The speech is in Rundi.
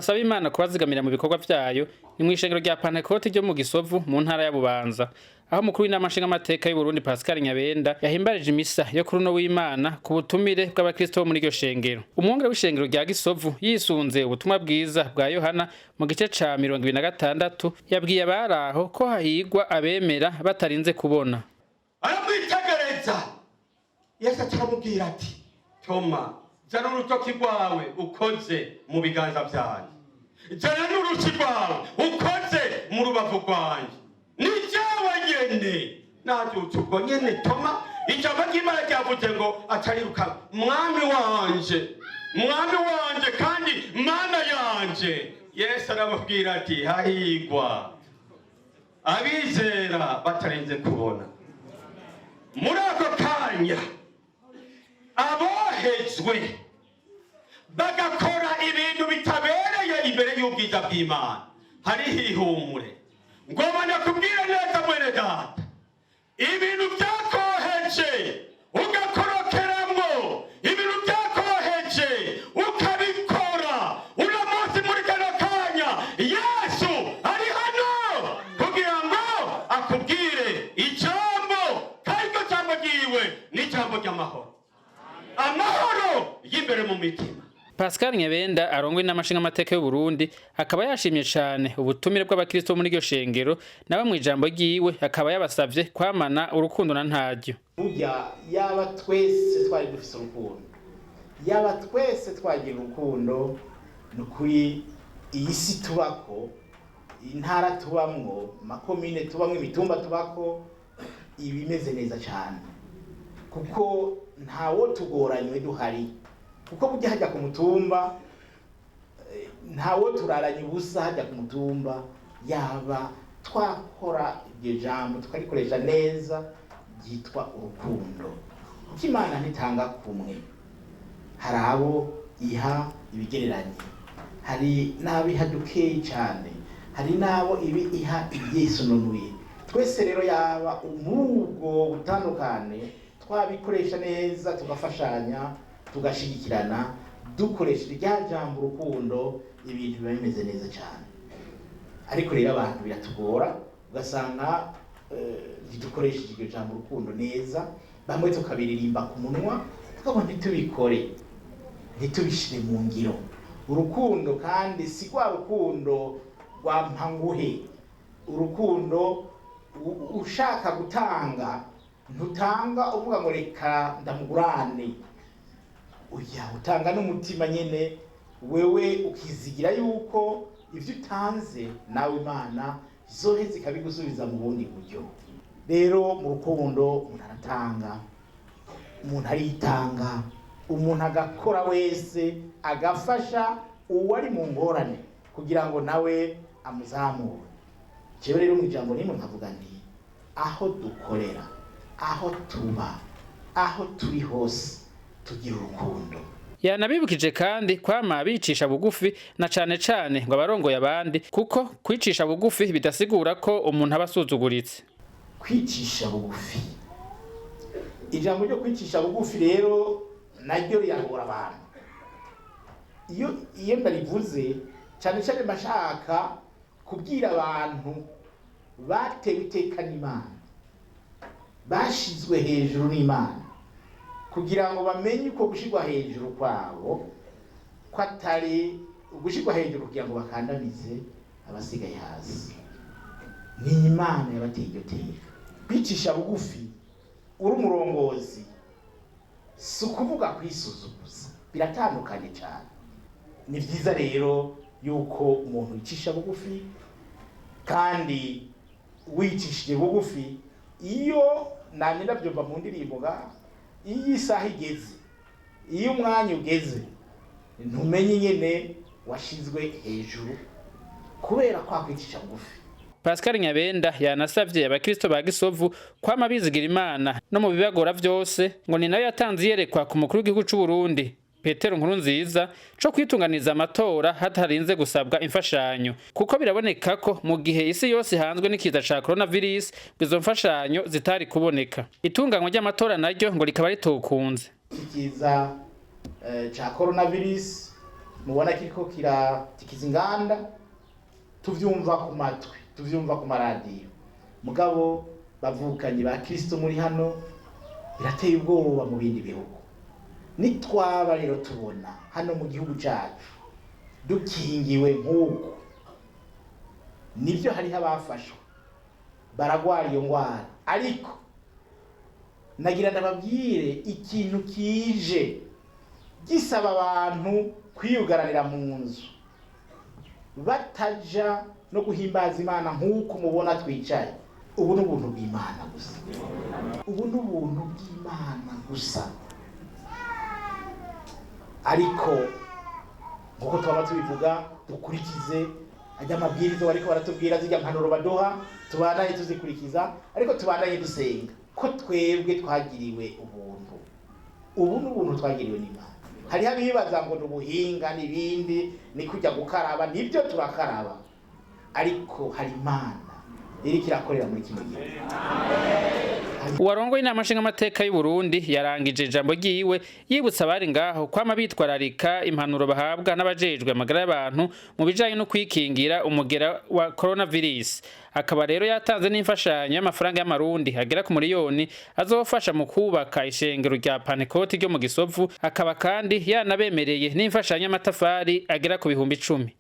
basaba Imana kubazigamira mu bikorwa vyayo. Ni mw'ishengero rya Pantekote ryo mu Gisovu, mu ntara ya Bubanza, aho umukuru w'inama nshingamateka y'Uburundi, Pascal Nyabenda, yahimbarije imisa yo kuri uno w'Imana ku butumire bw'abakristo bo muri iryo shengero. Umwungere w'ishengero rya Gisovu yisunze ubutumwa bwiza bwa Yohana mu gice ca 26, yabwiye abari aho ko hahigwa abemera batarinze kubona. Aramwitegereza Yesu, aramubwira ati: "Toma, zana urutoki rwawe ukoze mu biganza byanjye, zana n'urushi rwawe ukoze mu rubavu rwanjye, ni jewe nyene." Nabyutse ubwo nyene Toma, ijambo ry'Imana ryavuze ngo atariruka: "Mwami wanje, Mwami wanje kandi Mana yanje." Yesu aramubwira ati: "Hahigwa abizera batarinze kubona." Muri ako kanya abohejwe bagakora ibintu bitabereye imbere y'ubwiza bw'Imana, hariho ihumure. Ngoma ndakubwira neza, mwene data, ibintu byakoheje ugakorokeramwo, ibintu byakoheje ukabikora, uno munsi muri kano kanya Yesu ari hano kugira ngo akubwire ijambo, kandi iryo jambo ryiwe ni ijambo ry'amahoro, amahoro y'imbere mu mitima. Pascal Nyabenda arongoye inama nshingamateka y'u Burundi akaba yashimye cane ubutumire bw'abakristo bo muri iryo shengero. Nawe mu ijambo ryiwe akaba yabasavye kwamana urukundo na ntaryo. Burya yaba twese twari dufise urukundo, yaba twese twagira urukundo, ni ukuri iyi si tubako, intara tubamwo, makomine tubamwo, imitumba tubako, iba imeze neza cyane, kuko ntawo tugoranywe duhari, kuko burya hajya ku mutumba ntawo turaranye ubusa hajya ku mutumba. Yaba twakora iryo jambo tukarikoresha neza ryitwa urukundo, kuko Imana ntitanga kumwe. Hari abo iha ibigereranye, hari n'abo iha dukeyi cyane, hari n'abo ibi iha ibyisununuye. Twese rero yaba muri ubwo butandukane twabikoresha neza, tugafashanya, tugashigikirana, dukoresha rya jambo urukundo, ibintu biba bimeze neza cyane. Ariko rero abantu biratugora, ugasanga ntidukoresheje iryo jambo urukundo neza. Bamwe tukabiririmba ku munwa, tukabona ntitubikore, ntitubishire mu ngiro. Urukundo kandi si rwa rukundo rwa mpanguhe. Urukundo ushaka gutanga, ntutanga uvuga ngo reka ndamugurane. Oya, utanga n'umutima nyene, wewe ukizigira yuko ivyo utanze nawe Imana izoheza ikabigusubiza mu bundi buryo. Rero mu rukundo umuntu aratanga, umuntu aritanga, umuntu agakora wese, agafasha uwari mu ngorane kugira ngo nawe amuzamure. Jewe rero mu ijambo rimwe nkavuga nti aho dukorera, aho tuba, aho turi hose, tugira urukundo. Yanabibukije kandi kwama bicisha bugufi, na cane cane ngo abarongoye abandi, kuko kwicisha bugufi bidasigura ko umuntu aba asuzuguritse. Kwicisha bugufi, ijambo ryo kwicisha bugufi rero naryo riragora abantu. Iyo ndarivuze, cyane cyane mbashaka kubwira abantu batewe iteka n'Imana, bashizwe hejuru n'Imana, kugira ngo bamenye uko gushirwa hejuru kwabo ko atari ugushirwa hejuru kugira ngo bakandamize abasigaye hasi. Ni Imana yabateye iryo teka. Kwicisha bugufi uri umurongozi si ukuvuga kwisuzuguza, biratandukanye cyane. Ni byiza rero yuko umuntu yicisha bugufi, kandi wicishije bugufi, iyo namye ndabyumva mu ndirimbo ngaha, iyo isaha igeze, iyo umwanya ugeze, ntumenye nyene washizwe hejuru kubera kwa kwicisha bugufi. Pascal Nyabenda yanasavye abakristo ba Gisovu kwama bizigira Imana no mu bibagora vyose. Ngo ni nayo yatanze iyerekwa ku mukuru w'igihugu c'u Burundi, Petero Nkurunziza, co kwitunganiza amatora hatarinze gusabwa imfashanyo, kuko biraboneka ko mu gihe isi yose ihanzwe n'ikiza ca coronavirus, ngo izo mfashanyo zitari kuboneka, itunganywa ry'amatora naryo ngo rikaba ritokunze. Iki kiza ca coronavirus. Mubona kiriko kiratikiza inganda, tuvyumva ku matwi, tuvyumva ku maradiyo. Mugabo bavukanye ba Kristo muri hano, birateye ubwoba mu bindi bihugu. Nitwaba rero tubona hano mu gihugu cacu dukingiwe nk'uku, nibyo hariho abafashwe baragwara iyo ngwara, ariko nagira ndababwire ikintu kije gisaba abantu kwiyugaranira mu nzu, bataja no guhimbaza Imana nk'uko mubona twicaye. Ubu ni ubuntu bw'Imana gusa, ubu ni ubuntu bw'Imana gusa. Ariko nk'uko twaba tubivuga, dukurikize ajya amabwiriza bariko baratubwira, zijya mpanuro baduha, tubandanye tuzikurikiza, ariko tubandanye dusenga ko twebwe twagiriwe ubuntu. Ubu ni ubuntu twagiriwe n'Imana. Hariho abibaza ngo ni ubuhinga n'ibindi, ni kujya gukaraba, nibyo turakaraba, ariko hari Imana iriko irakorera muri kino gihe. Uwarongoye Inama Nshingamateka y'u Burundi yarangije ijambo ryiwe yibutsa abari ngaho kwama bitwararika impanuro bahabwa n'abajejwe amagara y'abantu mu bijanye no kwikingira umugera wa coronavirus. Akaba rero yatanze n'imfashanyo y'amafaranga y'amarundi agera ku miliyoni azofasha mu kubaka ishengero rya Pantekoti ryo mu Gisovu. Akaba kandi yanabemereye n'imfashanyo y'amatafari agera ku 10,000.